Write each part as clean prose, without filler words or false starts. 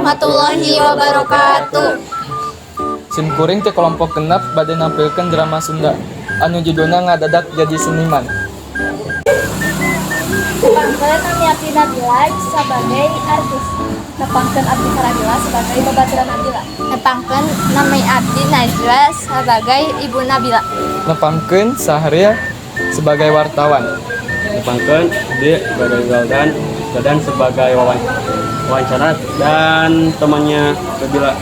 Warahmatullahi wabarakatuh. Sim kuring teh kelompok 6 bade nampilkeun drama Sunda anu judulna Ngadadak Jadi Seniman. Nepangkeun nami abdi Nabila sebagai artis. Nepangkeun abdi Faradila sebagai babaturan Nabila. Nepangkeun nami abdi Najwa sebagai ibu Nabila. Nepangkeun Sahril sebagai wartawan. Nepangkeun D sebagai Wildan, dan sebagai wawancara dan temannya Nabila.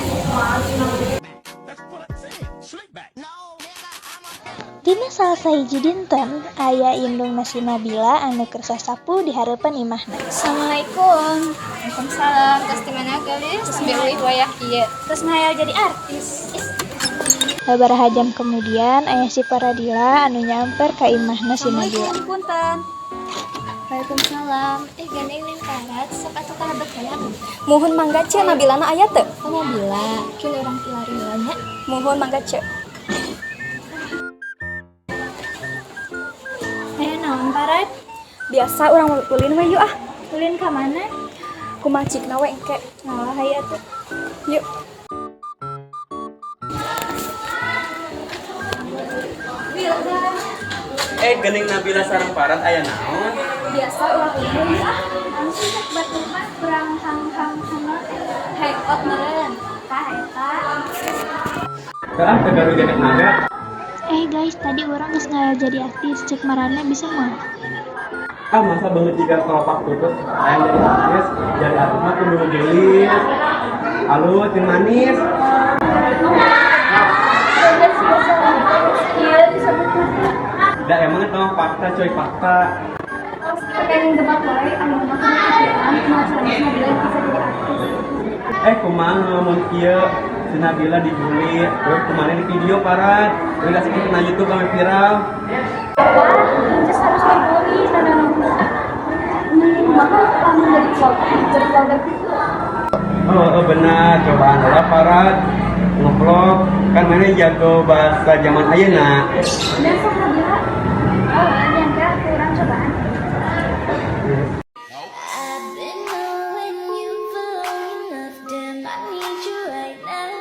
Dina salah sahiji dinten, aya indungna si Nabila anu keur sasapu di hareupeun imahna. Assalamualaikum. Waalaikumsalam. Tos di mana, geulis? Nembe uih wayah kieu. Terus ngayal jadi artis. Sabaraha jam kemudian, aya si Paradila anu nyamper ka imahna si Nabila. Assalamualaikum, punten. Waalaikumsalam. Eh, gandeng Neng Parat, sok atuh ka lebet heula. Muhun, mangga, Ce. Nabilana aya teu? Oh, Nabila, kin urang kilari heula nya. Muhun, mangga, Ce. Aya naon, Parat? Biasa, urang ulin we yuk ah. Ulin ka mana? Kumaha cikna we engke. Ngalah, hayu atuh. Yuk. Eh, geuning Nabila sareng Parat, aya naon? Biasa, urang ulin we yuk ah. Anu sih cek batur mah kurang hang hang hang Hangout meureun. Tah eta. Tah, teu garu jaket naga. Eh guys, tadi urang geus ngayal jadi artis, cek maraneh bisa moal? Ah, masa banget jika kelopak tutup hayang jadi artis? Jadi artis mah kudu geulis, alus, jeung manis. Iya, disebut. Da emang itu mah fakta, coy, fakta. Pengen debat wae anu mah kepikiran kumaha carana si Nabila bisa jadi artis. Eh, kumaha mun kieu si Nabila dibully terus kumaha di video Parat, terus dikasih kena YouTube sampai viral? Wah, Inces harus dibully, nah nah nah. Kumaha lamun jadi vlogger gitu? Oh, benar, cobaan lah, Parat, ngevlog kan mana jago bahasa zaman ayeuna. Dan sok, Nabila. Oh, nyangka kurang cobaan. I've been knowing you for long enough, damn, I need you right now.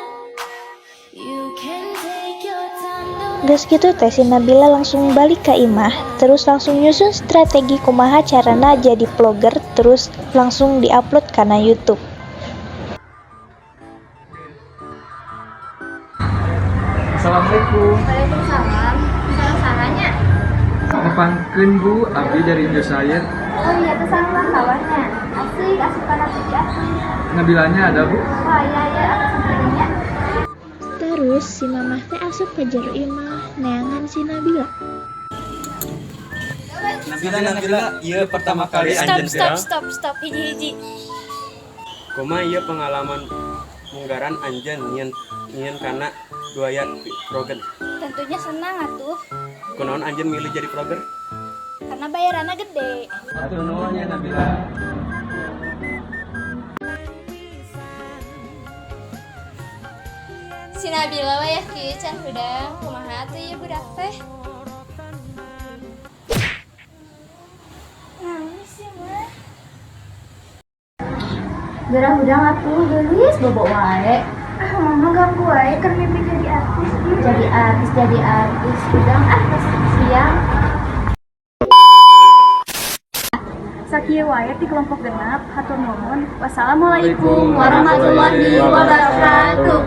You can take your time, don't Geus kitu teh si Nabila langsung balik ka imah, terus langsung nyusun strategi kumaha carana jadi vlogger, terus langsung diupload kana YouTube. Assalamualaikum. Waalaikumsalam. Sareng saha nya? Nepangkeun, Bu, abdi dari Indosiar. Oh iya, teh sareng wartawannya. Asik, asup kana TV atuh. Nabilanya ada, Bu? Wah, iya, atuh samperin nya. Terus si mamah teh asup ka jero imah neangan si Nabila. Nabila, Nabila, iya pertama kali Stop, anjeun stop, viral. Stop, stop. Hiji-hiji. Kumaha ieu pengalaman munggaran anjeun nyieun nyieun kana duaya vlogger? Tentunya senang atuh, Kunaon anjeun milih jadi vlogger? Karena bayarannya gede. Hatur nuhun ya, Nabila. Si Nabila wayah kieu can hudang, kumaha atuh ieu budak teh? Naon sih mah? Gerah hudang atuh, geulis, bobo wae. Ah, mama ganggu wae, keur mimpi jadi artis. Jadi artis, jadi artis. Hudang ah, pas siang. Sakieu wae ti kelompok 6, hatur nuhun. Wassalamualaikum warahmatullahi wabarakatuh.